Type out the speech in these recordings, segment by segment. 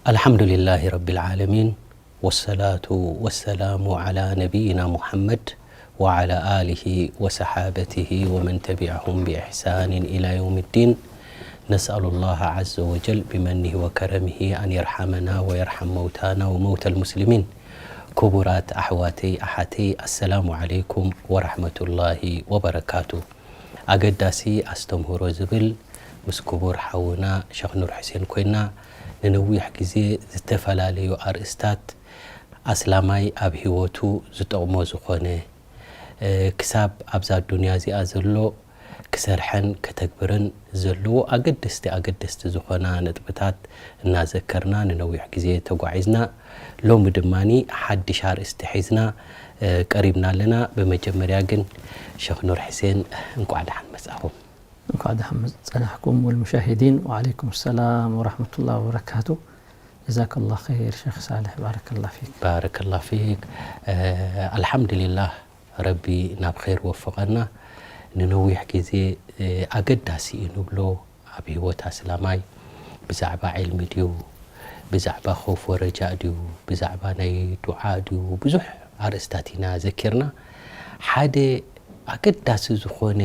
الحمد لله رب العالمين، والصلاة والسلام على نبينا محمد وعلى آله وصحابته ومن تبعهم بإحسان إلى يوم الدين. نسأل الله عز وجل بمنه وكرمه أن يرحمنا ويرحم موتانا وموتى المسلمين. ክቡራት ኣሕዋተይ ኣሓተይ፣ ኣሰላሙ ዓለይኩም ወራሕመቱላሂ ወበረካቱ። ኣገዳሲ ኣስተምህሮ ዝብል ምስ ክቡር ሓውና ሸኽ ኑር ሕሴን ኮይና ንነዊሕ ግዜ ዝተፈላለዩ ኣርእስታት ኣስላማይ ኣብ ህይወቱ ዝጠቕሞ ዝኾነ፣ እ፣ ክሳብ ኣብዛ ዱንያ እዚኣ ዘሎ ክሰርሐን ከተግብርን ዘለዎ ኣገደስቲ ኣገደስቲ ዝኾና ነጥብታት እናዘከርና ንነዊሕ ግዜ ተጓዒዝና። ሎሚ ድማኒ ሓድሽ ኣርእስቲ ሒዝና፣ እ፣ ቀሪብና ኣለና። ብመጀመርያ ግን ሸኽ ኑር ሕሴን እንቋዕ ደሓን መጻኹም። እንኳዕ ደሓን ጸናሕኩም ወልሙሻሂዲን። ወዓለይኩም ሰላም ወራህመቱላሂ ወበረካቱ። ጀዛከላህ ኸይር ሸኽ ሳልሕ፣ ባረከላህ ፊክ። ባረከላህ ፊክ። እ፣ ኣልሓምዱሊላህ፣ ረቢ ናብ ኸይር ወፈቐና። ንነዊሕ ግዜ፣ እ፣ ኣገዳሲ እዩ ንብሎ ኣብ ህይወት ኣስላማይ ብዛዕባ ዕልሚ ድዩ፣ ብዛዕባ ኸውፍ ወረጃእ ድዩ፣ ብዛዕባ ናይ ዱዓ ድዩ፣ ብዙሕ ኣርእስታት ኢና ዘኪርና። ሓደ ኣገዳሲ ዝኾነ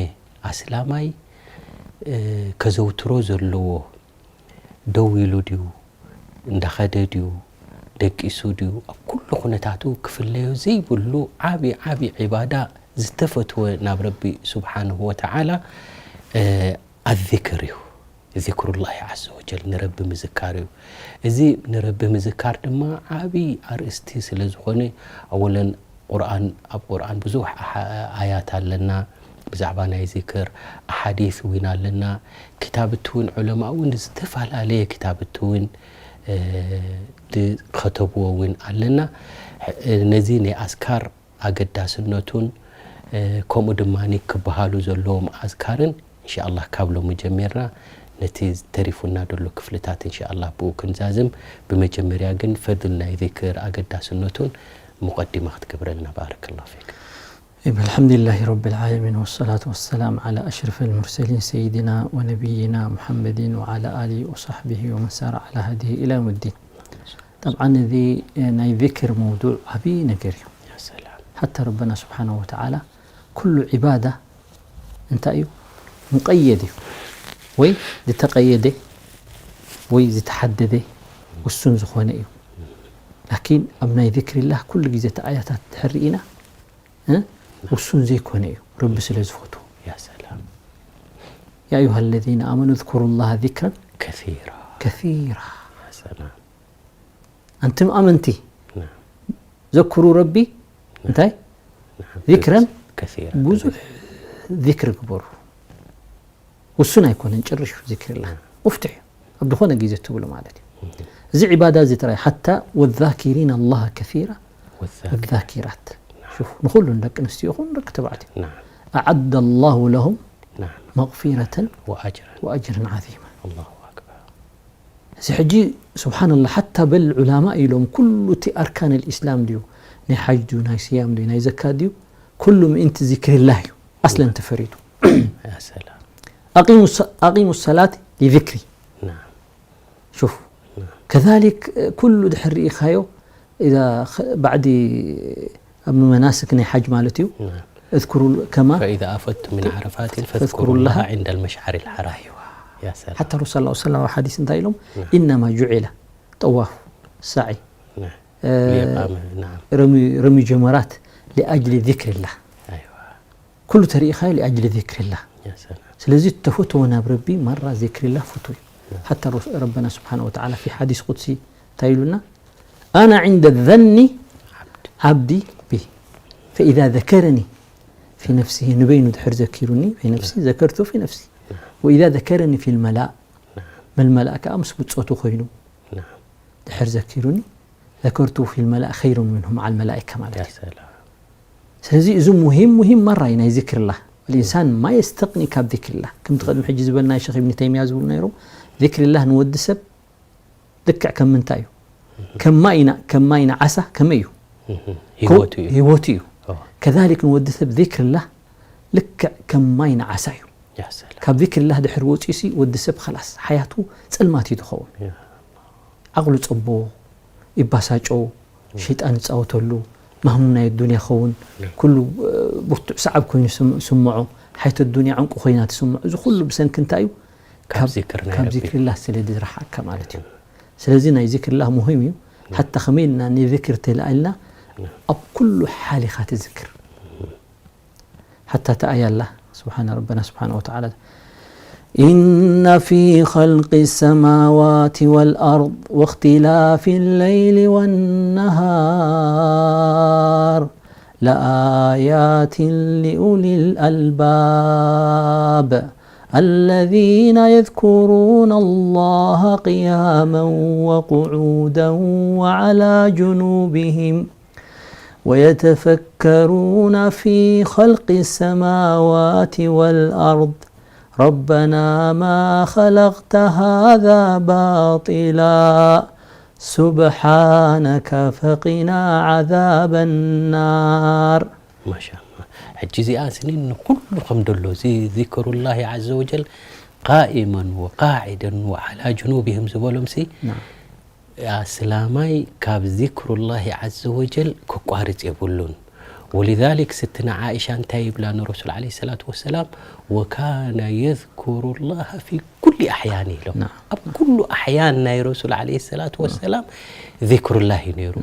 ኣስላማይ፣ እ፣ ከዘውትሮ ዘለዎ፣ ደው ኢሉ ድዩ፣ እንዳኸደ ድዩ፣ ደቂሱ ድዩ፣ ኣብ ኩሉ ኩነታቱ ክፍለዮ ዘይብሉ ዓቢ ዓቢ ዒባዳ ዝተፈትወ ናብ ረቢ ስብሓንሁ ወተዓላ፣ እ፣ ኣዚክር እዩ። ዚክሩላሂ ዐዘ ወጀል፣ ንረቢ ምዝካር እዩ። እዚ ንረቢ ምዝካር ድማ ዓቢ ኣርእስቲ ስለ ዝኾነ፣ ኣወለን ቁርኣን፣ ኣብ ቁርኣን ብዙሕ ኣሓ-፣ ኣያት ኣለና ብዛዕባ ናይ ዚክር፣ ኣሓዲስ እውን ኣለና። ክታብቲ እውን ዑለማ እውን ዝተፈላለየ ክታብቲ እውን፣ እ፣ ዝኸተብዎ እውን ኣለና። እ፣ ነዚ ናይ ኣዝካር ኣገዳስነቱን፣ እ፣ ከምኡ ድማ ክበሃሉ ዘለዎም ኣዝካርን እንሻኣላህ ካብ ሎሚ ጀሚርና ነቲ ተሪፉና ዘሎ ክፍልታት እንሻኣላህ ብኡ ክንዛዝም። ብመጀመርያ ግን ፈድል ናይ ዚክር ኣገዳስነቱን ሙቐዲማ ክትገብረልና። ባረከላሁ ፊክ። طيب، الحمد لله رب العالمين، والصلاة والسلام على أشرف المرسلين سيدنا ونبينا محمد وعلى آله وصحبه ومن سار على هديه إلى يوم الدين. طبعا እዚ ናይ ዚክር መውዱዕ ዓብዪ ነገር እዩ። ያ ሰላም። ሓታ ረበና ስብሓንሁ ወተዓላ ኩሉ ዒባዳ እንታይ እዩ? ሙቀየድ እዩ። ወይ ዝተቀየደ ወይ ዝተሓደደ ውሱን ዝኾነ እዩ። ላኪን ኣብ ናይ ዚክሪላህ ኩሉ ግዜ እቲ ኣያታት ድሕር ርኢና፣ እ? ውሱን ዘይኮነ እዩ፣ ረቢ ስለ ዝፈትዎ። ያ ሰላም። يا أيها الذين آمنوا اذكروا الله ذكرا ከሲራ። كثيرا። ያ ሰላም። ኣንቱም ኣመንቲ፣ ናም። ዘክሩ ረቢ፣ ናም። እንታይ? ናም። ዚክረን ከሲራ። ብዙሕ ዚክሪ ግበሩ። ውሱን ኣይኮነን፣ ጭርሽ ዚክሪላህ። ናም። ሙፍትሕ እዩ። ኣብ ዝኾነ ግዜ ትብሉ ማለት እዩ። እም። እዚ ዒባዳ እዚ ጥራይ፣ ሓታ ወዛኪሪን ኣላህ ከሲራ ወዛኪራት። ወዛኪራት። ናም። ሹፍ፣ ንኹሉን ደቂ ኣንስትዮ ይኹን ደቂ ተባዕትዮ። ናም። أعد الله لهم ናም። مغفرة ወኣጅረን። وأجرا عظيما። ኣላሁ ኣክበር። እዚ ሕጂ ስብሓንላህ፣ ሓታ በል ዑላማ ኢሎም ኩሉ እቲ ኣርካን ልእስላም ድዩ፣ ናይ ሓጅ ድዩ፣ ናይ ስያም ድዩ፣ ናይ ዘካት ድዩ፣ ኩሉ ምእንቲ ዚክሪላህ እዩ ኣስለን ተፈሪዱ። ያ ሰላም። ኣቂሙ ሰ-፣ ኣቂሙ ሰላት ሊዚክሪ። ናም። ሹፍ። ናም። ከዛሊክ ኩሉ ድሕር ርኢኻዮ፣ ኢዛ ኸ-፣ ባዕዲ ኣብ መናስክ ናይ ሓጅ ማለት እዩ። ናም። እዝኩሩ ከማ ፈኢዛ ኣፈድቱም ሚን ዓረፋትን ፈዝኩሩላህ ፈዝኩሩላህ ዒንደል መሽዓሪል ሓራም። ኣይዋ። ያ ሰላም። ሓታ ረሱል ሰለላሁ ዐለይሂ ወሰለም ኣብ ሓዲስ እንታይ ኢሎም? ናም። ኢነማ ጁዒለ ጠዋፍ፣ ሳዒ፣ ናም። እ፣ ሊኢቃመ፣ ናም። ረሚ-፣ ረሚ ጀመራት ሊኣጅሊ ዚክሪላህ። ኣይዋ። ኩሉ ተሪኢኻዮ ሊኣጅሊ ዚክሪላህ። ያ ሰላም። ስለዚ ተፈትዎ ናብ ረቢ ማራ ዚክሪላህ ፍቱው እዩ። ናም። ሓታ ረሱ-፣ ረበና ስብሓነ ወተዓላ ፊ ሓዲስ ቁድሲ እንታይ ኢሉና? ኣና ዒንደ ዘኒ ዓብዲ። ዓብዲ ቢ። ፈኢዛ ዘከረኒ ፊ ነፍሲሂ፣ ንበይኑ ድሕር ዘኪሩኒ፣ ፊ ነፍሲ፣ ዘከርቱ ፊ ነፍሲ። ናም። ወኢዛ ዘከረኒ ፊል መላእ፣ ናም። መልመላእ ከኣ ምስ ብጾቱ ኮይኑ ናም። ድሕር ዘኪሩኒ፣ ዘከርቱ ፊል መላእ ኸይሩን ምንሁ መዓል መላኢካ ማለት ያ እዩ። ሰላም። ስለዚ እዚ ሙሂም፣ ሙሂም ማራ እዩ ናይ ዚክርላህ። ወልኢንሳን ማ የስተቕኒ ካብ ዚክርላህ። ከምቲ ቅድሚ ሕጂ ዝበልናዮ ሸኽ ኢብኒ ተይሚያ ዝብሉ ነይሮም፣ ዚክርላህ ንወዲ ሰብ ልክዕ ከም ምንታይ እዩ? ከም ማይ ና-፣ ከም ማይ ንዓሳ ከመይ እዩ? እህ፣ ህይወቱ እዩ። ህይወቱ እዩ። ኦ። ከዛሊክ ንወዲ ሰብ ዚክርላህ ልክዕ ከም ማይ ንዓሳ እዩ። ያ ሰላም። ካብ ዚክርላህ ድሕር ወፂኡሲ ወዲ ሰብ ኸላስ ሓያቱ ጸልማት እዩ ዝኸውን። ያ። ዓቕሉ ጸቦ፣ ይባሳጨው፣ ሸይጣን ይጻወተሉ፣ ማህሙም ናይ ዱንያ ኸውን፣ ኩሉ ብርቱዕ ሰዓብ ኮይኑ ስም- ስምዖ፣ ሓይቶ ዱንያ ዕንቁ ኮይና ትስምዖ። እዚ ኩሉ ብሰንኪ እንታይ እዩ? ካብ ካብ ዚክር ናይ ካብ ረቢ። ዚክርላህ ስለ ዝረሓቅካ ማለት እዩ። ስለዚ ናይ ዚክርላህ ሙሂም እዩ። ሓታ ከመይ ኢልና ንዚክር ተላኢልና ኣብ ኩሉ ሓል ኢኻ ትዝክር። ሓታ ተኣያ ኣላ ስብሓነ ረበና ስብሓነ ወተዓላ إن في خلق السماوات والأرض واختلاف الليل والنهار لآيات لأولي الألباب الذين يذكرون الله قياما وقعودا وعلى جنوبهم ويتفكرون في خلق السماوات والأرض ربنا ما خلقت هذا باطلا سبحانك فقنا عذاب النار. ማሻ ሕጂ እዚኣ ስኒ ንኩሉ ከም ደሎ እዚ ዚክሩላሂ ዓዘ ወጀል ቃኢመን ወቃዒደን ወዓላ ጅኑብህም ዝበሎም ሲ ኣስላማይ ካብ ዚክሩላሂ ዓዘ ወጀል ክቋርፅ የብሉን። ወሊዛሊክ ስትና ዓኢሻ እንታይ ይብላ ንረሱል ዓለይሂ ሰላቱ ወሰላም ወካነ የዝኩሩላህ ፊ ኩሊ ኣሕያኒ ኢሎም። ኣብ ኩሉ ኣሕያን ናይ ረሱል ዓለይሂ ሰላቱ ወሰላም ዚክሩላህ እዩ ነይሩ።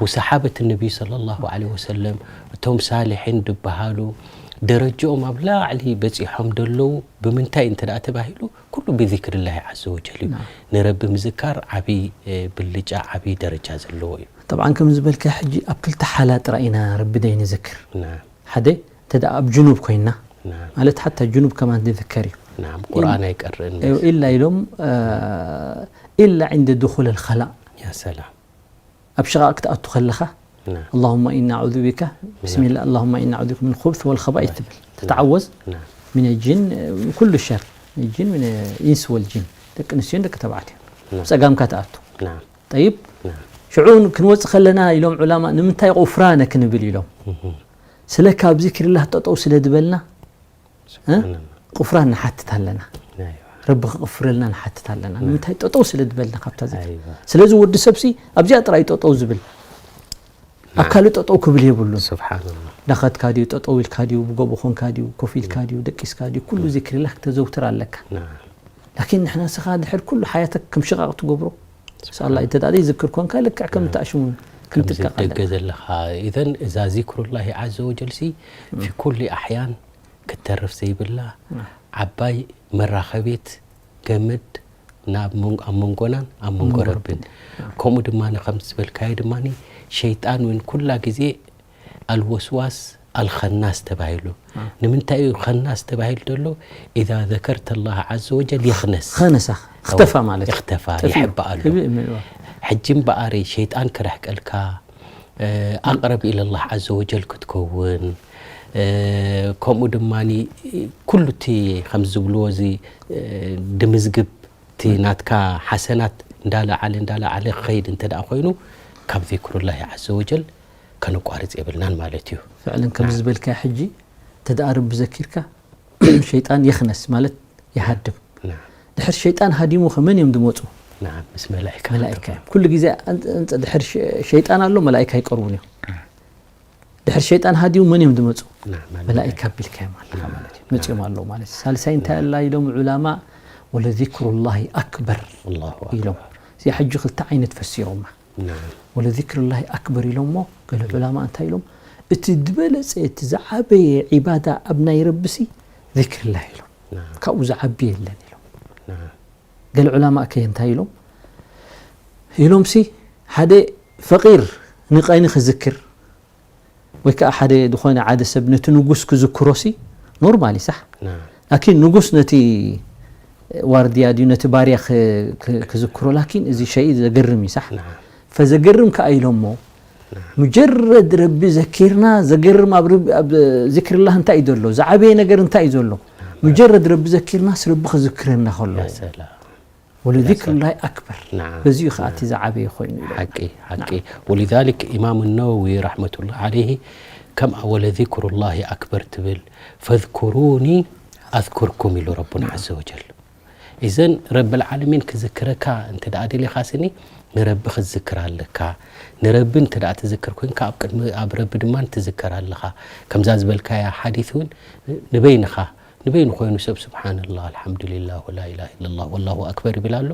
ወሰሓበት ነቢይ ሰለላሁ ዓለይሂ ወሰለም እቶም ሳሊሒን ዝበሃሉ ደረጅኦም ኣብ ላዕሊ በፂሖም ደለዉ ብምንታይ እንተ ደኣ ተባሂሉ ኩሉ ብዚክርላሂ ዓዘ ወጀል እዩ። ንረቢ ምዝካር ዓብዪ ብልጫ ዓብዪ ደረጃ ዘለዎ እዩ። ጠብዓን ከም ዝበልካ ሕጂ ኣብ ክልተ ሓላ ጥራይ ኢና ረቢ ደይ ንዝክር። ሓደ እንተ ደኣ ኣብ ጅኑብ ኮይና ማለት ሓታ ጅኑብ ከማን ዝዝከር እዩ። ናም ቁርኣን ኣይቀርእ ኢላ ኢሎም ኢላ ዕንደ ድኹል ልኸላእ ያ ሰላም ኣብ ሽቓቕ ክትኣቱ ከለኻ اللهم إنا أعوذ بك بسم الله اللهم إنا أعوذ بك من الخبث والخبائث ትብል ተተዓወዝ من الجن من كل شر من الجن من الإنس والجن ደቂ ኣንስትዮን ደቂ ተባዕትዮ ጸጋምካ ትኣቱ ናም طيب ሽዑ ክንወጽእ ከለና ኢሎም ዑላማ ንምንታይ غفرانك ክንብል ኢሎም ስለ ካብ ዚክርላህ ጠጠው ስለ ዝበልና غفران ንሓትት ኣለና ረቢ ክቕፍረልና ንሓትት ኣለና ንምንታይ ጠጠው ስለ ዝበልና ካብታ ዚክር ስለዚ ወዲ ሰብሲ ኣብዚኣ ጥራይ ጠጠው ዝብል ኣብ ካልእ ጠጠው ክብል የብሉን ስብሓንላ ዳኸትካ ድዩ ጠጠው ኢልካ ድዩ ብጎቦ ኾንካ ድዩ ኮፍ ኢልካ ድዩ ደቂስካ ድዩ ኩሉ ዚክርላህ ክተዘውትር ኣለካ ላኪን ንሕና ስኻ ድሕር ኩሉ ሓያተክ ከም ሽቓቕ ትገብሮ ስኣላ እንተ ደኣ ዘይዝክር ኮንካ ልክዕ ከም ተኣሽሙን ክንጥቀቕ ኣለና ደገ ዘለኻ ኢዘን እዛ ዚክሩላሂ ዓዘ ወጀል ሲ ፊ ኩሊ ኣሕያን ክትተርፍ ዘይብላ ዓባይ መራኸቢት ገመድ ናብ ኣብ መንጎናን ኣብ መንጎ ረብን ከምኡ ድማ ከም ዝበልካዮ ድማ ሸይጣን እውን ኩላ ግዜ ኣልወስዋስ ኣልኸናስ ተባሂሉ ንምንታይ እዩ ኸናስ ተባሂሉ ዘሎ إذا ذكرت الله عز وجل يخنس ኸነሳ ክተፋ ማለት እዩ። እኽተፋ ይሕባእ ኣሎ ሕጂ እምበኣር ሸይጣን ክርሕቀልካ ኣቅረብ ኢለላህ ዓዘ ወጀል ክትከውን ከምኡ ድማ ኩሉ እቲ ከም ዝብልዎ እዚ ድምዝግብ እቲ ናትካ ሓሰናት እንዳለዓለ እንዳለዓለ ክኸይድ እንተ ደኣ ኮይኑ ካብ ዚክሩላሂ ዓዘ ወጀል ከነቋርፅ የብልናን ማለት እዩ። ፍዕለን ከምዚ ዝበልካዮ ሕጂ እንተ ደኣ ረቢ ዘኪርካ ሸይጣን የኽነስ ማለት ይሃድም። ድሕር ሸይጣን ሃዲሙ ከ መን እዮም ዝመፁ? ምስ መላኢካ መላኢካ እዮም። ኩሉ ግዜ ድሕር ሸይጣን ኣሎ መላኢካ ኣይቀርቡን እዮም። ድሕር ሸይጣን ሃዲሙ መን እዮም ዝመፁ? መላኢካ ኣቢልካዮም ኣለኻ ማለት እዩ። መፂኦም ኣለዉ ማለት እዩ። ሳልሳይ እንታይ ኣላ ኢሎም ዑላማ ወለዚክሩላሂ ኣክበር ኢሎም። እዚኣ ሕጂ ክልተ ዓይነት ፈሲሮማ። ወለዚክርላሂ ኣክበር ኢሎሞ ገለ ዑላማ እንታይ ኢሎም እቲ ዝበለፀ እቲ ዝዓበየ ዒባዳ ኣብ ናይ ረብሲ ዚክርላህ ኢሎም ካብኡ ዝዓቢ የለን ኢሎም ገለ ዑላማ ከ እንታይ ኢሎም ኢሎምሲ ሓደ ፈቂር ንቀኒ ክዝክር ወይ ከዓ ሓደ ዝኾነ ዓደ ሰብ ነቲ ንጉስ ክዝክሮ ሲ ኖርማል እዩ ሳሕ ላኪን ንጉስ ነቲ ዋርድያ ድዩ ነቲ ባርያ ክዝክሮ ላኪን እዚ ሸይ ዘገርም እዩ ሳሕ ፈዘገርም ከዓ ኢሎሞ ሙጀረድ ረቢ ዘኪርና ዘገርም ኣብ ዚክርላህ እንታይ እዩ ዘሎ ዝዓበየ ነገር እንታይ እዩ ዘሎ ሙጀረድ ረቢ ዘኪርና ስረቢ ክዝክረና ከሎ ወለዚክሩላሂ ኣክበር በዚኡ ከዓ እቲ ዝዓበየ ኮይኑ ኢሉ ሓቂ ሓቂ ወሊዛሊክ ኢማም ነወዊ ረሕመቱላህ ዓለይሂ ከምኣ ወለዚክሩላሂ ኣክበር ትብል ፈዝኩሩኒ ኣዝኩርኩም ኢሉ ረቡና ዓዘ ወጀል ኢዘን ረብል ዓለሚን ክዝክረካ እንተ ደኣ ደሊኻ ስኒ ንረቢ ክትዝክር ኣለካ። ንረቢ እንተ ደኣ ትዝክር ኮይንካ፣ ኣብ ቅድሚ፣ ኣብ ረቢ ድማ ትዝከር ኣለኻ። ከምዛ ዝበልካያ ሓዲት እውን ንበይንኻ፣ ንበይኑ ኮይኑ ሰብ ስብሓንላህ፣ ኣልሓምዱሊላህ፣ ወላ ኢላሃ ኢለላህ፣ ወላሁ ኣክበር ይብል ኣሎ፣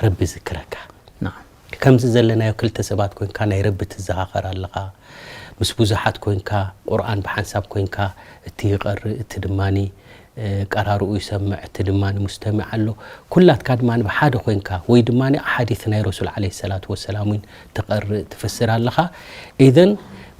ረቢ ይዝክረካ። ናም። ከምዚ ዘለናዮ ክልተ ሰባት ኮይንካ ናይ ረቢ ትዘኻኸር ኣለኻ። ምስ ብዙሓት ኮይንካ፣ ቁርኣን ብሓንሳብ ኮይንካ፣ እቲ ይቐርእ፣ እቲ ድማኒ፣ እ፣ ቀራርኡ ይሰምዕ፣ እቲ ድማኒ ሙስተሚዕ ኣሎ። ኩላትካ ድማኒ ብሓደ ኮይንካ፣ ወይ ድማኒ ኣሓዲት ናይ ረሱል ዓለይሂ ሰላቱ ወሰላም እውን ትቐርእ፣ ትፍስር ኣለኻ። ኢዘን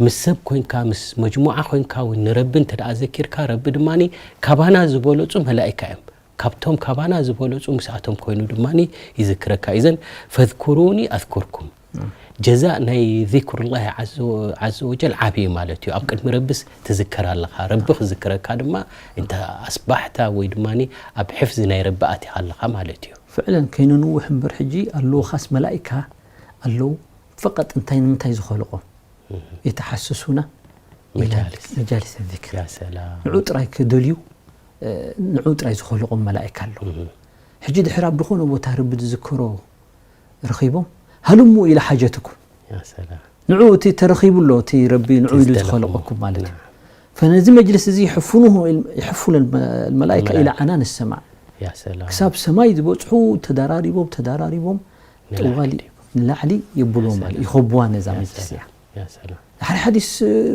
ምስ ሰብ ኮይንካ፣ ምስ መጅሙዓ ኮይንካ እውን ንረቢ እንተ ደኣ ዘኪርካ፣ ረቢ ድማኒ ካባና ዝበለጹ መላኢካ እዮም። ካብቶም ካባና ዝበለጹ ምስኣቶም ኮይኑ ድማኒ ይዝክረካ። ኢዘን ፈዝኩሩኒ ኣዝኩርኩም። ናም። ጀዛእ ናይ ዚክሩላሂ ዓዘ ወ-፣ ዓዘ ወጀል ዓቢ እዩ ማለት እዩ። ኣብ ቅድሚ ረብስ ትዝከር ኣለኻ። ረቢ ክዝክረካ ድማ እንተ ኣስባሕታ ወይ ድማኒ ኣብ ሕፍዚ ናይ ረቢ ኣቲኻ ኣለኻ ማለት እዩ። ፍዕለን ከይንንውሕ እምበር ሕጂ ኣለውኻስ መላኢካ ኣለዉ። ፈቐጥ እንታይ ንምንታይ ዝኸልቖም? እህ። የተሓስሱና መጃሊስ። መጃሊስ ዚክር። ያ ሰላም። ንዑ ጥራይ ክደልዩ፣ እ፣ ንዑ ጥራይ ዝኸልቖም መላኢካ ኣለዉ። እህ። ሕጂ ድሕር ኣብ ዝኾነ ቦታ ረቢ ዝዝከሮ ረኺቦም፣ ሃልሙ ኢለ ሓጀትኩም። ያ ሰላም። ንዑ እቲ ተረኺቡ ኣሎ፣ እቲ ረቢ ንዑ እቲ ኢሉ ዝደለኹም። ዝኸልቐኩም ማለት እዩ። ናም። ፈነዚ መጅልስ እዚ ይሕፍኑሁ፣ ይሕፉነ መላኢካ ኢላ መላኢካ። ዓናን ሰማዕ። ያ ሰላም። ክሳብ ሰማይ ዝበጽሑ ተዳራሪቦም፣ ተዳራሪቦም፣ ንላዕሊ ጥዋሊ ይብሉ። ንላዕሊ የብልዎም ያ ማለት ሰላም። ይኸብዋ ነዛ ያ መጅልስ ሰላም። እያ። ያ ሰላም። ድሓር ሓዲስ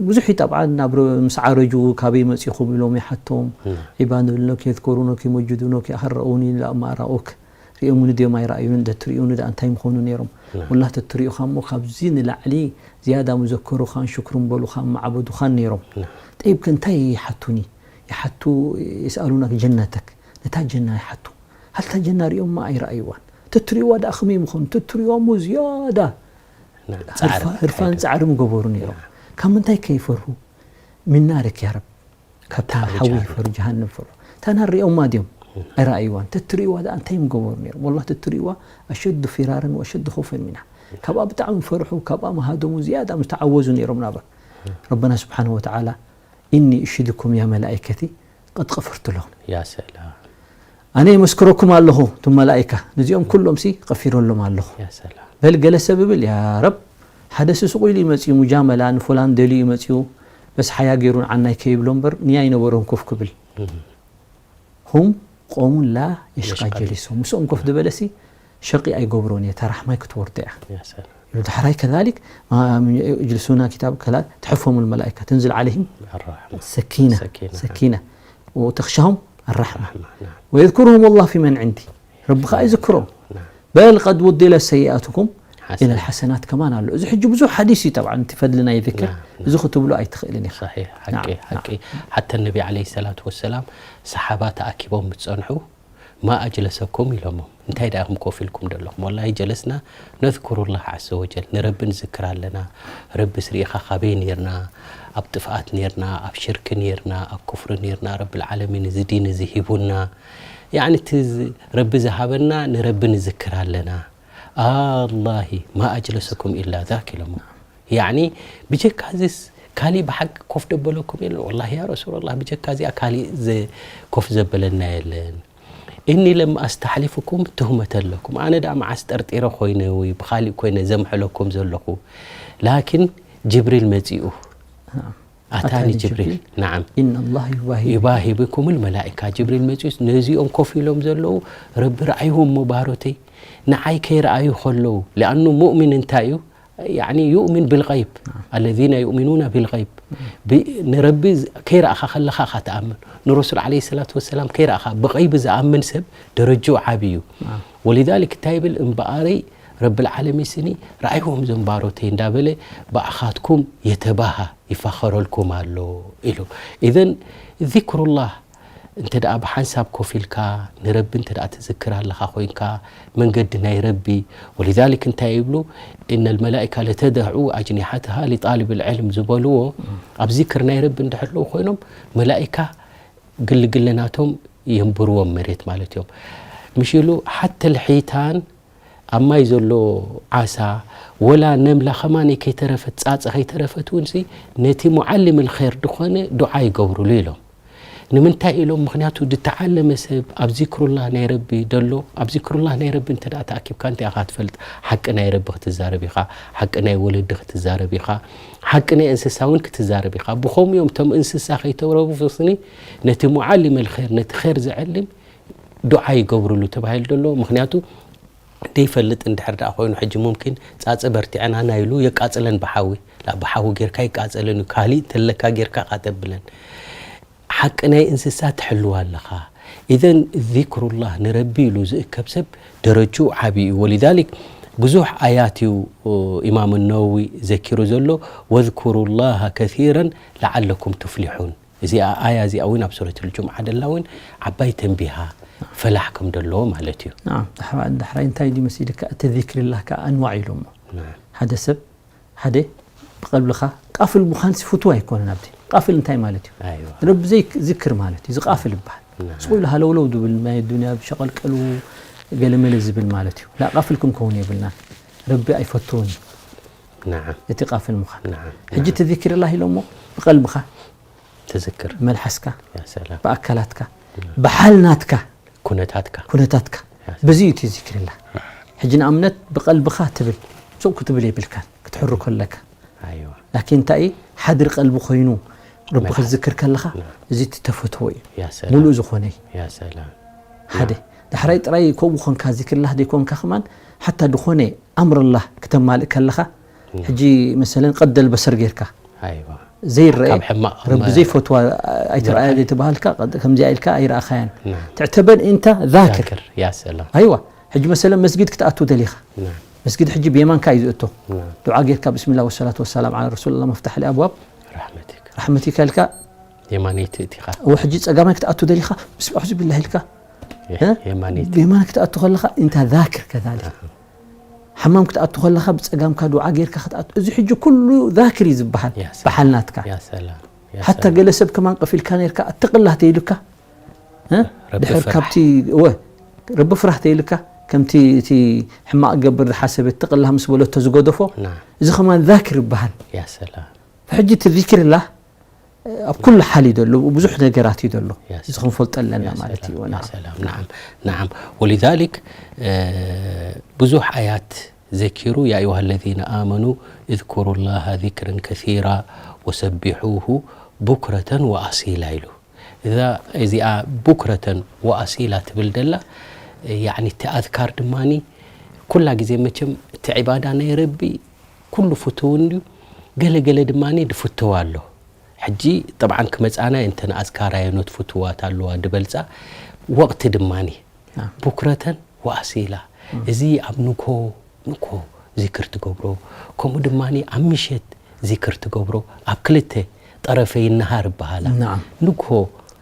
ብዙሕ እዩ። ጠብዓን ናብ ረ-፣ ምስ ዓረጁ ካበይ መጺኹም ኢሎም ይሓቶም። ናም። ዒባዱነኪ፣ የዝኩሩነኪ፣ መጅዱነኪ፣ ኣኸረኡኒ ላማ ረኡክ። ሪኦምኒ ድዮም ኣይረኣዩንን? ተትሪኡኒ ደኣ እንታይ ምኾኑ ነይሮም? ናም። ወላሂ ተትሪኡኻ እሞ ካብዚ ንላዕሊ ዝያዳ ምዘከሩኻን ሽክሩ ምበሉኻን ምዓበዱኻን ነይሮም። ናም። ጠይብ ከ እንታይ ይሓቱኒ? ይሓቱ፣ የስኣሉናክ ጀነተክ፣ ነታ ጀና ይሓቱ። ሃልታ ጀና ሪኦማ ኣይረኣይዋን። ተትሪእዋ ደኣ ከመይ ምኾኑ? ተትሪእዋ እሞ ዝያዳ ናም፣ ህርፋ-፣ ጻዕሪ ህርፋን ኣካይዱ። ጻዕሪ ምገበሩ ነይሮም። ናም። ካብ ምንታይ ከይፈርሁ? ሚን ናሪክ ያ ረብ። ካብታ ካብ ሓዊ ጃሃንም። ይፈርሁ፣ ጀሃነም ፈርሁ። እታ ናር ሪኦማ ድዮም? ኣይረኣይዋን። ተትሪእዋ ደኣ እንታይ ምገበሩ ነይሮም? ወላሂ ተትሪእዋ ኣሸዱ ፊራረን ወኣሸዱ ኸውፈን ሚና። ካብኣ ብጣዕሚ ፈርሑ፣ ካብኣ ምሃደሙ ዝያዳ ምተዓወዙ ነይሮም ናባ። ረበና ስብሓነሁ ወተዓላ፣ "ኢኒ ኡሽሂዱኩም ያ መላኢከቲ ቀድ ገፈርቱ ለሁም." ያ ሰላም። ኣነ የመስክረኩም ኣለኹ፣ እቶም መላኢካ፣ ነዚኦም ኩሎምሲ ገፊረሎም ኣለኹ። ያ ሰላም። በል ገለ ሰብ ይብል፣ "ያ ረብ፣ ሓደ ስሱቕ ኢሉ እዩ መጺኡ፣ ሙጃመላ ንፉላን ደልዩ እዩ መጺኡ፣ በስ ሓያ ገይሩ ንዓናይ ከይብሎ እምበር፣ ንያይ ነበሮም ኮፍ ክብል። እህ። ሁም ቆሙን ላ የሽቃ የሽቃ ጀሊሶም። ምስኦም ኮፍ ዝበለሲ ሸቂ ኣይገብሮን እየ፣ እታ ራሕማይ ክትወርዶ እያ." ያ ሰላም። ይብሉ። ዳሕራይ ከዛሊክ፣ ማ-፣ የጅልሱና ኪታብ ከላ ትሕፎም ልመላኢካ፣ ተንዝል ዓለይሂም ኣራሕማ። ሰኪና፣ ሰኪና። ሰኪና። ወተኽሻሁም ኣራሕማ። ኣራሕማ፣ ናም። ወየዝኩሩሁም ላህ ፊ መን ዕንዲ። ረቢ ኸዓ ይዝክሮም። ናም። በል ቀድ ውዲለት ሰይኣትኩም ሓሰናት። ኢለል ሓሰናት ከማን ኣሎ። እዚ ሕጂ ብዙሕ ሓዲስ እዩ፣ ጠብዓን፣ እቲ ፈድሊ ናይ ዝክር። ናም፣ ናም። እዚ ክትብሎ ኣይትኽእልን ኢኻ። ሰሒሕ፣ ሓቂ፣ ናም፣ ሓቂ። ናም። ሓታ ነቢ ዓለይሂ ሰላቱ ወሰላም፣ ሰሓባ ተኣኪቦም ምስ ጸንሑ፣ "ማ ኣጅለሰኩም?" ኢሎሞም። "እንታይ ደኣ ኢኹም ኮፍ ኢልኩም ዘለኹም?" "ወላሂ ጀለስና ነዝኩሩላህ ዓዘ ወጀል፣ ንረቢ ንዝክር ኣለና። ረቢስ ርኢኻ ካበይ ኔርና? ኣብ ጥፍኣት ኔርና፣ ኣብ ሽርኪ ኔርና፣ ኣብ ኩፍሪ ኔርና፣ ረብል ዓለሚን እዚ ዲን እዚ ሂቡና። ያዕኒ እቲ ዝ-፣ ረቢ ዝሃበና ንረቢ ንዝክር ኣለና። ኣላሂ ማ ኣጅለሰኩም ኢላ ዛክ" ኢሎሞም። ያዕኒ ብጀካ እዚስ ካሊእ ብሓቂ ኮፍ ደበለኩም የለን? "ወላሂ ያ ረሱለላህ፣ ብጀካ እዚኣ ካሊእ ዘ-፣ ኮፍ ዘበለና የለን። እኒ ለም ኣስተሕሊፍኩም ትህመተ ኣለኩም፣ ኣነ ደኣ መዓስ ጠርጢረ ኮይነ ወይ ብኻሊእ ኮይነ ዘምሐለኩም ዘለኹ፣ ላኪን ጅብሪል መጺኡ፣ ናም። ኣታኒ ኣታኒ ጅብሪል፣ ጅብሪል፣ ናዓም። ኢነ ላህ ዩባሂ ዩባሂ ቢኩሙል መላኢካ፣ ጅብሪል መጺኡስ ነዚኦም ኮፍ ኢሎም ዘለዉ ረቢ ረኣይዎም እሞ ባሮተይ፣ ንዓይ ከይረኣዩ ከለዉ፣ ሊኣኑ ሙእሚን እንታይ እዩ? ያዕኒ ዩእሚን ቢልገይብ፣ ናም። ኣለዚነ ዩእሚኑነ ቢልገይብ። ብ-፣ ንረቢ ዝ-፣ ከይረኣኻ ከለኻ ኢኻ ትኣምን። ንረሱል ዓለይሂ ሰላቱ ወሰላም ከይረኣኻ ብገይቢ ዝኣምን ሰብ ደረጅኡ ዓቢ እዩ። ናም። ወሊዛሊክ እንታይ ይብል? እምበኣረይ ረብል ዓለሚን ስኒ ረኣይዎም እዞም ባሮተይ እንዳበለ ብኣኻትኩም የተባሃ፣ ይፋኸረልኩም ኣሎ ኢሉ። ኢዘን ዚክሩላህ እንተ ደኣ ብሓንሳብ ኮፍ ኢልካ ንረቢ እንተ ደኣ ትዝክር ኣለኻ ኮይንካ፣ መንገዲ ናይ ረቢ፣ ወሊዛሊክ እንታይ ይብሉ? "ኢነል መላኢካ ለተደዑ ኣጅኒሓትሃ ሊጣልብል ዕልም" ዝበልዎ፣ ኣብ ዚክር ናይ ረቢ እንድሕር ኣለዉ ኮይኖም፣ መላኢካ ግልግል ናቶም የንብርዎም መሬት ማለት እዮም። ምሽ ኢሉ ሓተ ልሒታን ኣብ ማይ ዘሎ ዓሳ፣ ወላ ነምላ ከማን ከይተረፈት፣ ጻጸ ከይተረፈት እውን ሲ፣ ነቲ ሙዓሊም ልኸይር ድኾነ ዱዓ ይገብሩሉ ኢሎም። ንምንታይ ኢሎም? ምኽንያቱ ዝተዓለመ ሰብ ኣብ ዚክሩላህ ናይ ረቢ ደሎ፣ ኣብ ዚክሩላህ ናይ ረቢ እንተ ደኣ ተኣኪብካ እንታይ ኢኻ ትፈልጥ? ሓቂ ናይ ረቢ ክትዛረብ ኢኻ፣ ሓቂ ናይ ወለዲ ክትዛረብ ኢኻ፣ ሓቂ ናይ እንስሳ እውን ክትዛረብ ኢኻ። ብኸምኡ እዮም እቶም እንስሳ ከይተረፉ ስኒ ነቲ ሙዓሊም ኣልኸይር፣ ነቲ ኸይር ዘዕልም ዱዓ ይገብሩሉ ተባሂሉ ደሎ። ምኽንያቱ ደይፈልጥ እንድሕር ደኣ ኮይኑ ሕጂ ሙምኪን ጻጸ በርቲዐናና ኢሉ የቃጽለን ብሓዊ። ላ ብሓዊ ጌርካ ይቃጸልን እዩ። ካሊእ እንተለካ ጌርካ ቃጠብለን። ሓቂ ናይ እንስሳ ትሕልዋ ኣለኻ። ኢዘን ዚክሩላህ ንረቢ ኢሉ ዝእከብ ሰብ ደረጅኡ ዓቢ እዩ። ወሊዛሊክ ብዙሕ ኣያት እዩ ኢማም ነወዊ ዘኪሩ ዘሎ፣ ወዝኩሩላሃ ከሲረን ለዓለኩም ቱፍሊሑን። እዚኣ ኣያ እዚኣ እውን ኣብ ሱረት ልጁምዓ ደላ እውን ዓባይ ተንቢሃ ፈላሕ ከም ደለዎ ማለት እዩ። ናም፣ ዳሕራ- ዳሕራይ እንታይ ድዩ መሲልካ? እቲ ዚክሪላህ ከኣ ኣንዋዕ ኢሎሞ። ናም። ሓደ ሰብ ሓደ ብቐልብኻ ቃፍል ምዃን ሲ ፍቱው ኣይኮነን። ኣብቲ ቃፍል እንታይ ማለት እዩ? ኣይዋ። ረቢ ዘይ ዝክር ማለት እዩ። ዝቃፍል ይበሃል። ናም። ስቕ ኢሉ ሃለውለው ዝብል ናይ ዱንያ ብሸቐልቀሉ ገለመለ ዝብል ማለት እዩ። ላ ቃፍል ክንከውን የብልናን። ረቢ ኣይፈትውን እዩ። ናም። እቲ ቃፍል ምዃን። ናም። ሕጂ ናም። እቲ ዚክሪላህ ኢሎሞ ብቐልብኻ ትዝክር። መልሓስካ፣ ያ ሰላም። ብኣካላትካ፣ ብሓል ናትካ፣ ኩነታትካ። ኩነታትካ። ያ ሰላም። በዚ እዩ እቲ ዚክሪላህ። ሕጂ ንኣብነት ብቐልብኻ ትብል፣ ሱቕ ክትብል የብልካን፣ ክትሕሩ ከለካ። ኣይዋ። ላኪን እንታይ እዩ? ሓድር ቀልቢ ኮይኑ ረቢ መልሓስ። ክትዝክር ከለኻ፣ ና። እዚ እቲ ተፈትዎ እዩ። ያ ሰላም። ሙሉእ ዝኾነ እዩ። ያ ሰላም። ሓደ። ና። ዳሕራይ ጥራይ ከምኡ ኾንካ ዚክሪላህ ዘይኮንካ ከማን፣ ሓታ ዝኾነ ኣምርላህ ክተማልእ ከለኻ፣ ና። ሕጂ መሰለን ቀደል በሰር ጌርካ፣ ኣይዋ። ዘይረአ፣ ካብ ሕማቕ ረቢ መ-፣ ዘይፈትዋ ኣይትረኣያ መርኣይ። ዘይተባሃልካ፣ ቀ-፣ ከምዚኣ ኢልካ ኣይረኣኻያን። ናም። ትዕተበን እንተ ዛክር። ዛክር፣ ያ ሰላም። ኣይዋ፣ ሕጂ መሰለን መስጊድ ክትኣቱ ደሊኻ። ናም። መስጊድ ሕጂ ብየማንካ እዩ ዝእቶ። ናም። ዱዓ ጌርካ፣ ብስሚላህ ወሰላቱ ወሰላም ዓላ ረሱልላህ መፍታሕ ለኣብዋብ ረሕመቲካ። ረሕመቲካ ኢልካ። የማነይቲ እቲኻ። እወ፣ ሕጂ ጸጋማይ ክትኣቱ ደሊኻ፣ ብስም ኣዑዙ ቢላህ ኢልካ። የ-፣ እ? የማነይቲ። ብየማን ክትኣቱ ከለኻ፣ እንተ ዛክር ከዛሊክ። ኣሃ። ሓማም ክትኣቱ ከለኻ ብጸጋምካ ዱዓ ጌርካ ክትኣቱ። እዚ ሕጂ ኩሉ ዛክር እዩ ዝበሃል። ያ ሰላም። ብሓል ናትካ። ያ ሰላም። ያ ሓታ ሰላም። ገለ ሰብ ከማን ቀፊልካ ኔርካ፣ ኣተቅላህ ተይሉካ፣ እ? ረቢ ድሕር ፍራሕ። ካብቲ፣ እወ፣ ረቢ ፍራሕ ተይሉካ፣ ከምቲ እቲ ሕማቕ ገብር ዝሓሰበ ኣተቅላህ ምስ በለቶ ዝገደፎ፣ ና። እዚ ከማን ዛክር ይበሃል። ያ ሰላም። ሕጂ እቲ ዚክርላህ ኣብ ኩሉ ሓል እዩ ዘሎ፣ ብዙሕ ነገራት እዩ ዘሎ። ያ እዚ ሰላም። ክንፈልጦ ኣለና ያ ማለት ሰላም። እዩ። ያ ናም። ሰላም። ናም። ናም። ወሊዛሊክ፣ እ፣ ብዙሕ ኣያት ዘኪሩ፣ "ያ ኣዩሃ ለዚነ ኣመኑ እዝኩሩ ላሃ ዚክረን ከሲራ ወሰቢሑሁ ቡክረተን ወኣሲላ" ኢሉ። እዛ፣ እዚኣ ቡክረተን ወኣሲላ ትብል ደላ፣ ያዕኒ እቲ ኣዝካር ድማኒ ኩላ ግዜ መቸም እቲ ዒባዳ ናይ ረቢ ኩሉ ፍቱውን ድዩ፣ ገለ ገለ ድማኒ ድፍተው ኣሎ። ሕጂ ጠብዓን ክመጻና እየ፣ እንተ ንኣዝካር ኣየኖት ፍቱዋት ኣለዋ ድበልጻ፣ ወቕቲ ድማኒ ናም። ቡክረተን ወኣሲላ። እም። እዚ ኣብ ንግሆ፣ ንግሆ ዚክር ትገብሮ፣ ከምኡ ድማኒ ኣብ ምሸት ዚክር ትገብሮ፣ ኣብ ክልተ ጠረፈይ ነሃር ይበሃላ። ናም። ንግሆ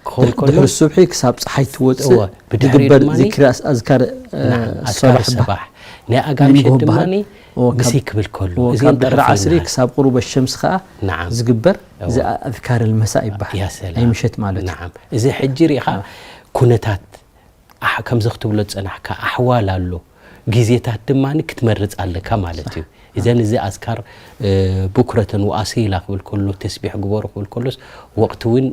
ክኸውን ከሎ ድሕሪ ሱብሒ ክሳብ ጸሓይ ትወጽእ እወ፣ ብድሕሪኡ ዝግበር ድማኒ ዚክሪ ኣስ-፣ ኣዝካር፣ እ፣ ናም፣ ኣዝካር ሰባሕ ይበሃል። ሰባሕ። ናይ ኣጋምሸት ናይ ንግሆ ይበሃል። ድማኒ እወ፣ ካብ፣ ምስይ ክብል ከሎ፣ እወ፣ እዚኦም ካብ ድሕሪ ጠረፈይ ዓስሪ ነሃር። ክሳብ ቁሩብ ሸምሲ ከኣ ናም። ዝግበር እወ። እዚ ኣዝካር ልመሳእ ይበሃል። ያ ሰላም። ናይ ምሸት ማለት እዩ። ናም። እዚ ሕጂ ሪኢኻ ኣዎ። ኩነታት ኣሕ-፣ ከምዚ ክትብሎ ዝጸናሕካ ኣሕዋል ኣሎ። ግዜታት ድማኒ ክትመርጽ ኣለካ ማለት እዩ። ሳሕ። እዘን እዚ ኣዝካር፣ እ፣ ቡክረተን ወኣሲላ ክብል ከሎ፣ ተስቢሕ ግበሩ ክብል ከሎስ፣ ወቕቲ እውን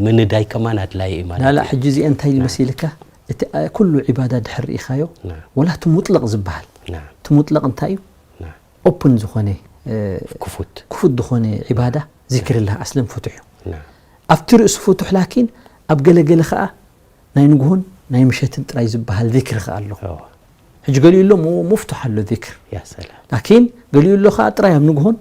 ምንዳይ ከማን ኣድላዪ እዩ ማለት ናላ እዩ። ሕጂ እዚአ እንታይ እዩ ናም። መሲልካ? እቲ፣ እ፣ ኩሉ ዒባዳ ድሕር ርኢኻዮ፣ ናም። ወላ እቲ ሙጥለቕ ዝበሃል። ናም። እቲ ሙጥለቕ እንታይ እዩ? ናም። ኦፕን ዝኾነ፣ እ፣ ክፉት። ክፉት ዝኾነ ዒባዳ፣ ዚክርላህ ኣስለን ፍቱሕ እዩ። ናም። ኣብቲ ርእሱ ፍቱሕ ላኪን፣ ኣብ ገለገለ ኸኣ ናይ ንግሆን ናይ ምሸትን ጥራይ ዝበሃል ዚክሪ ኸኣ ኣሎ። እወ። ሕጂ ገሊኡ ኣሎ ሙ-፣ ሙፍቱሕ ኣሎ ዚክር። ያ ሰላም። ላኪን ገሊኡ ኣሎ ኸኣ ጥራይ ኣብ ንግሆን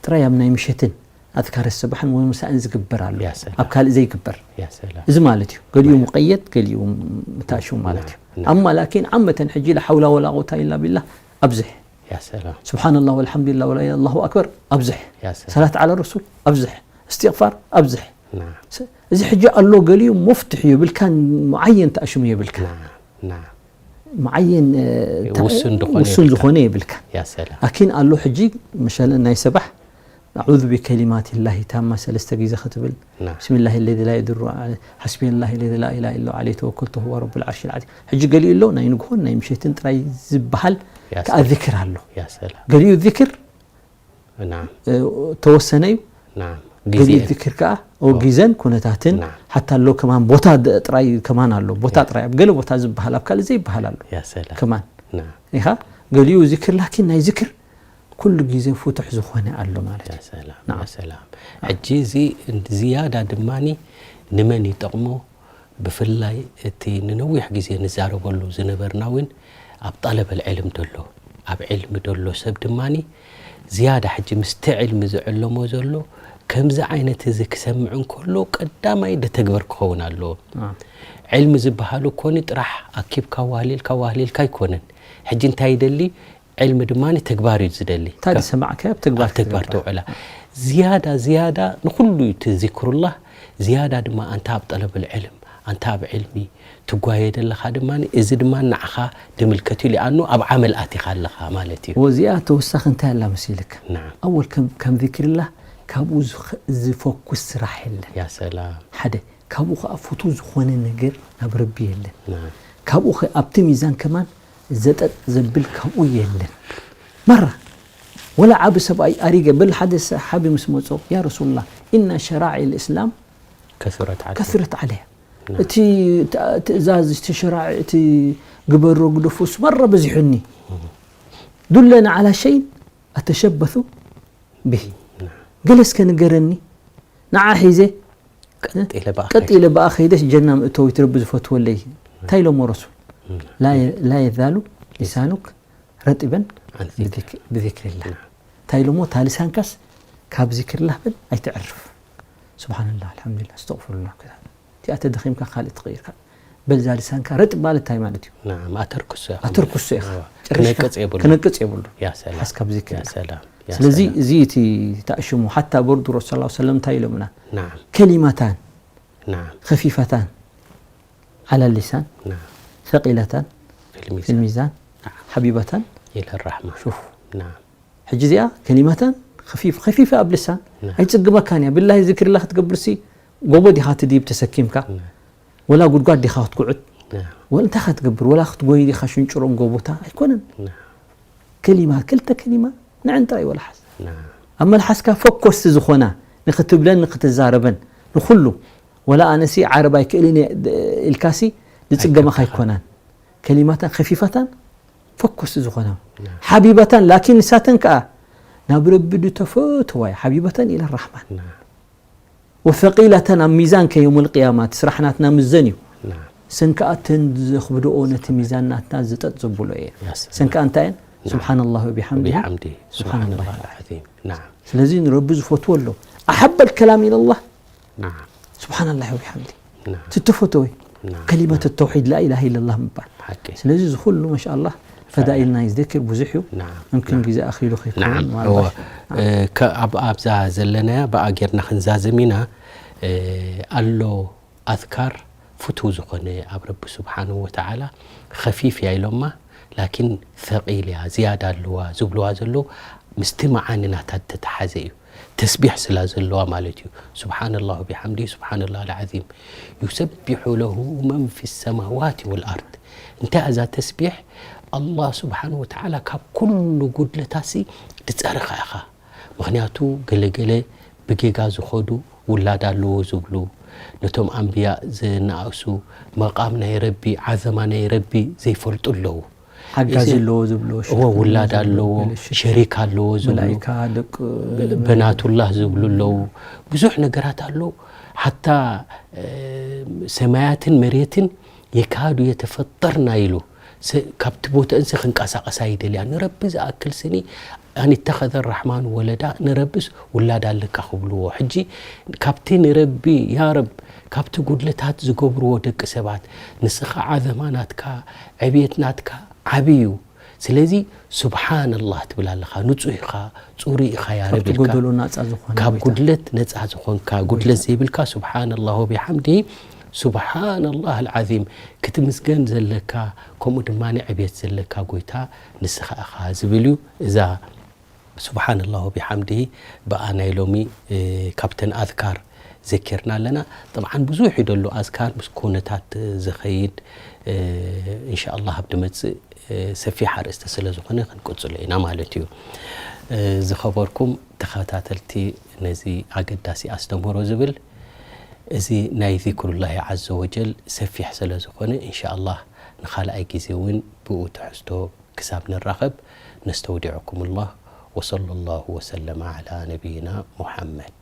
ጥራይ ኣብ ናይ ምሸትን ኣዝካረ ሰባሕን ወመሳእን ዝግበር ኣሎ። ያ ሰላም። ኣብ ካልእ ዘይግበር። ያ ሰላም። እዚ ማለት እዩ። ገሊኡ ሙቀየድ፣ ገሊኡ ምታእሽው ማለት እዩ። ናም፣ ናም። ኣማ ላኪን ዓመተን ሕጂ ላ ሓውላ ወላ ቁወታ ኢላ ቢላ ኣብዝሕ። ያ ሰላም። ስብሓንላህ ወልሓምዱሊላህ ወላ ኢላሃ ኢላላሁ ኣክበር ኣብዝሕ። ያ ሰላም። ሰላት ዓላ ረሱል ኣብዝሕ። እስትግፋር ኣብዝሕ። ናም። ስ-፣ እዚ ሕጂ ኣሎ ገሊኡ ሙፍትሕ የብልካን፣ ሙዓየን ተኣሽሙ የብልካ። ናም፣ ናም። ሙዓየን፣ እ፣ ተ-፣ ውሱን ዝኾነ ውሱን የብልካ። ዝኾነ የብልካ። ያ ሰላም። ላኪን ኣሎ ሕጂ መሸለ ናይ ሰባሕ ኣዑዙ ቢከሊማቲላሂ ታማ ሰለስተ ግዜ ክትብል፣ ናም። ብስሚላሂ ለዚ ላ የዱሩ ዓ-፣ ሓስቢየላሂ ለዚ ላ ኢላሃ ኢላ ዐለይሂ ተወከልቱ ወሁወ ረቡል ዓርሺል ዓዚም። ሕጂ ገሊኡ ኣሎ ናይ ንግሆን ናይ ምሸትን ጥራይ ዝበሃል ያ ከኣ ሰላም። ዚክር ኣሎ። ያ ሰላም። ገሊኡ ዚክር ናም። እ፣ ተወሰነ እዩ። ናም። ግዜ። ገሊኡ ዚክር ከኣ ኦ፣ ግዘን ኩነታትን፣ ናም። ሓታ ኣሎ ከማን ቦታ ደ-፣ ጥራይ ከማን ኣሎ። ቦታ ያ። ጥራይ፣ ኣብ ገለ ቦታ ዝበሃል፣ ኣብ ካልእ ዘይበሃል ኣሎ። ያ ሰላም። ከማን። ናም። ኢኻ፣ ገሊኡ ዚክር፣ ላኪን ናይ ዚክር ኩሉ ግዜ ፍቱሕ ዝኾነ ኣሎ ማለት ያ እዩ። ሰላም፣ ናም። ያ ሰላም። ሕጂ እዚ ዝያዳ ድማኒ ንመን ይጠቕሞ? ብፍላይ እቲ ንነዊሕ ግዜ ንዛረበሉ ዝነበርና እውን ኣብ ጠለበል ዕልም ደሎ፣ ኣብ ዕልሚ ደሎ ሰብ ድማኒ ዝያዳ ሕጂ ምስቲ ዕልሚ ዝዕለሞ ዘሎ ከምዚ ዓይነት እዚ ክሰምዕ እንከሎ ቀዳማይ ደተግበር ክኸውን ኣለዎ። ኣዎ። ዕልሚ ዝበሃል እኮኒ ጥራሕ ኣኪብካ ዋህሊልካ ዋህሊልካ ኣይኮነን። ሕጂ እንታይ ይደሊ? ዕልሚ ድማ ተግባር እዩ ዝደሊ። እንታይ ከ-፣ ዝሰማዕካዮ ኣብ ተግባር ኣብ ተግባር ክትገብራ። ተውዕላ። ዝያዳ፣ ዝያዳ ንኹሉ እዩ እቲ ዚክሩላህ፣ ዝያዳ ድማ ኣንታ ኣብ ጠለብል ዕልም፣ ኣንታ ኣብ ዕልሚ ትጓየ ዘለኻ ድማ፣ እዚ ድማ ንዓኻ ድምልከት እዩ፣ ሊኣኑ ኣብ ዓመል ኣቲኻ ኣለኻ ማለት እዩ። ወዚኣ ተወሳኺ እንታይ ኣላ መሲልካ? ናም። ኣወል ከም፣ ከም ዚክርላህ ካብኡ ዝኸ-፣ ዝፈኩስ ስራሕ የለን። ያ ሰላም። ሓደ፣ ካብኡ ኸኣ ፍቱው ዝኾነ ነገር ናብ ረቢ የለን። ናም። ካብኡ ኸ ኣብቲ ሚዛን ከማን ዘጠጥ ዘብል ካብኡ የለን። መራ፣ ወላ ዓቢ ሰብኣይ ኣሪገ፣ በል ሓደ ሰሓቢ ምስ መጾ፣ "ያ ረሱሉላህ፣ ኢነ ሸራዒ ልእስላም ከሱረት ዓለይ። ከሱረት ዓለያ። ናም። እቲ ት-፣ ትእዛዝ፣ እቲ ሸራዒ፣ እቲ ግበሮ ግደፎ፣ እሱ መራ በዚሑኒ። ዱለና ዓላ ሸይን ኣተሸበሱ ብሂ። ናም። ገለ እስከ ንገረኒ፣ ንዓ ሒዘ፣ ቀጥ ኢለ ብኣ ቀጥ ከይደ። ኢለ ብኣ ከይደስ ጀና ምእተዊት ረቢ ዝፈትወለይ። እንታይ ኢሎሞ ረሱል? ናም። ላ የ-፣ ላ የዛሉ ሊሳኑክ ረጢበን ዓን ዚክር። ብዚክ-፣ ብዚክሪላህ። ናም። እንታይ ኢሎሞ? እታ ልሳንካስ ካብ ዚክሪላህ በል ኣይትዕርፍ። ሱብሓነላህ፣ ኣልሓምዱሊላህ፣ ኣስተግፊሩላህ። እቲኣ ተደኺምካ ካልእ ትቕይርካ። በል እዛ ልሳንካ ረጢብ ማለት እንታይ ማለት እዩ? ናም፣ ኣተርክሶ ኢኻ። ኣተርክሶ ኢኻ። እዋ። ጨሪሽካ ክነቅጽ የብሉን። ክነቅጽ የብሉን። ያ ሰላም። ሓዝካ ብዚክር ያ ኢኻ። ሰላም። ያ ስለዚ ሰላም። እዚ እቲ ተኣሽሙ፣ ሓታ በርዱ ረሱል ሰለላሁ ዐለይሂ ወሰለም እንታይ ኢሎምና? ናም። ከሊማታን ናም። ከፊፈታን ዓላ ሊሳን ናም። ሰቂለታን ፊል ሚዛን። ፊል ሚዛን ናም። ሓቢበታን ኢለ ራሕማ። ሹፍ። ናም። ሕጂ እዚኣ ከሊማታን ከፊፍ-፣ ከፊፈ ኣብ ልሳን ናም። ኣይጽግመካን እያ። ብላሂ ዝክርላ ክትገብርሲ ጎቦ ዲኻ ትድይብ ተሰኪምካ? ናም። ወላ ጉድጓድ ዲኻ ክትኩዕት? ናም። ወላ እንታይ ኻ ትገብር? ወላ ክትጎይ ዲኻ ሽንጭሮም ጎቦታ? ኣይኮነን። ናም። ከሊማ፣ ክልተ ከሊማ ንዕን ጥራይ ወላ ሓዝ። ናም። ኣብ መልሓስካ ፈኮስቲ ዝኾና፣ ንኽትብለን፣ ንኽትዛረበን፣ ንኹሉ። ወላ ኣነሲ ዓረብ ኣይክእልን እየ ድ-፣ ኢልካሲ ዝጽገመኻ ኣይከብድኻ። ኣይኮናን። ከሊማታን ከፊፋታን ፈኮስቲ ዝኾና። ናም። ሓቢባታን፣ ላኪን ንሳተን ከኣ ናብ ረቢ ድተፈተዋ እየ። ሓቢባታን ኢለ ራሕማን። ናም። ወሰቂላተን ኣብ ሚዛን ከ የውመል ቅያማ እቲ ስራሕ ናትና ምዘን እዩ። ናም። ሰን ከኣ እተን ዘኽብድኦ ነቲ ሚዛን ናትና ዝጠጥ ዘብሎ እየ። ያ ሰላም። ሰን ከኣ እንታይ እየን? ናም። ሱብሓነላህ ወቢሓምዲሂ። ወቢሓምዲሂ። ሱብሓነላህ ሱብሓነላህ። ኣልዓዚም። ናም። ስለዚ ንረቢ ዝፈትዎ ኣሎ። ኣሓበል ከላም ኢለላህ። ናም። ሱብሓነላህ ወቢሓምዲሂ። ናም። ትተፈተወ ናም። ከሊመት ናም። ተውሒድ ላኢላሃ ኢለላህ ምባል። ሓቂ። ስለዚ እዚ ኩሉ ማሻኣላህ ፈዳኢል ናይ ዝክር ብዙሕ እዩ። ናም። ምምክን ናም። ግዜ ኣኺሉ ከይከውን ናም። ምናልባት እወ። እ፣ ከ-፣ ኣብ-፣ ኣብዛ ዘለናያ ብኣ ጌርና ክንዛዝም ኢና። እ፣ ኣሎ ኣዝካር ፍቱው ዝኾነ ኣብ ረቢ ስብሓንሁ ወተዓላ ኸፊፍ እያ ኢሎማ፣ ላኪን ሰቂል እያ፣ ዝያዳ ኣለዋ ዝብልዋ ዘለዉ ምስቲ መዓኒ ናታ ዝተተሓዘ እዩ። ተስቢሕ ስላ ዘለዋ ማለት እዩ። ስብሓንላህ ወቢሓምዲሂ፣ ስብሓንላህ ልዓዚም። ዩሰቢሑ ለሁ መን ፊ ሰማዋት ወልኣርድ። እንታይ እዛ ተስቢሕ? ኣላህ ስብሓን ወተዓላ ካብ ኩሉ ጉድለታሲ ድጸርኻ ኢኻ። ምኽንያቱ ገለገለ ብጌጋ ዝኸዱ ውላድ ኣለዎ ዝብሉ፣ ነቶም ኣንብያ ዝነኣእሱ፣ መቓም ናይ ረቢ፣ ዓዘማ ናይ ረቢ ዘይፈልጡ ኣለዉ። ሓጋዚ እዚ ኣለዎ ዝብሎ፣ እዎ፣ ሸሪክ ውላድ ኣለዎ፣ ኣለዎ፣ ገለ ሽርክ፣ ሸሪክ ኣለዎ ዝብሉ፣ መላኢካ፣ ደቂ ብ-፣ በናቱላህ ዝብሉ ኣለዉ። ብዙሕ ነገራት ኣሎ። ሓታ፣ እ፣ ሰማያትን መሬትን የካዱ የተፈጠርና ኢሉ፣ ሰ-፣ ካብቲ ቦትአንሲ ክንቀሳቐሳ ይደልያ። ንረቢ ዝኣክል ስኒ፣ ኣን ኢተኸዘ ራሕማኑ ወለዳ፣ ንረብስ ውላድ ኣለካ ክብልዎ። ሕጂ ካብቲ ንረቢ፣ ያ ረብ፣ ካብቲ ጉድለታት ዝገብርዎ ደቂ ሰባት፣ ንስኻ ዓዘማ ናትካ፣ ዕብየት ናትካ ዓቢ እዩ። ስለዚ ሱብሓነላህ ትብል ኣለኻ፣ ንጹህ ኢኻ፣ ጽሩይ ኢኻ፣ ያ ረቢ ካብቲ ኢልካ። ጎደሎ ናጻ ዝኾነ ካብ ጎይታ። ጉድለት ነጻ ዝኾንካ፣ ጎይታ። ጉድለት ዘይብልካ፣ ሱብሓነላህ ወቢሓምዲሂ፣ ሱብሓነላህ ኣልዓዚም፣ ክትምስገን ዘለካ፣ ከምኡ ድማ ዕብየት ዘለካ ጎይታ ንስኻ ኢኻ ዝብል እዩ። እዛ ሱብሓነላህ ወቢሓምዲሂ ብኣ ናይ ሎሚ፣ እ፣ ካብተን ኣዝካር ዘኪርና ኣለና። ጠብዓን ብዙሕ እዩ ደሎ ኣዝካር ምስ ኩነታት ዝኸይድ፣ እ፣ እንሻኣላህ ኣብ ድመጽእ፣ እ፣ ሰፊሕ ኣርእስቲ ስለ ዝኾነ ክንቅጽሎ ኢና ማለት እዩ። ዝኸበርኩም ተኸታተልቲ ነዚ ኣገዳሲ ኣስተምህሮ ዝብል፣ እዚ ናይ ዚክሩላሂ ዐዘ ወጀል ሰፊሕ ስለ ዝኾነ፣ እንሻኣላህ ንኻልኣይ ግዜ እውን ብኡ ትሕዝቶ ክሳብ ንራኸብ ነስተውዲዐኩሙላህ። ወሰለላሁ ወሰለመ ዐላ ነቢይና ሙሐመድ።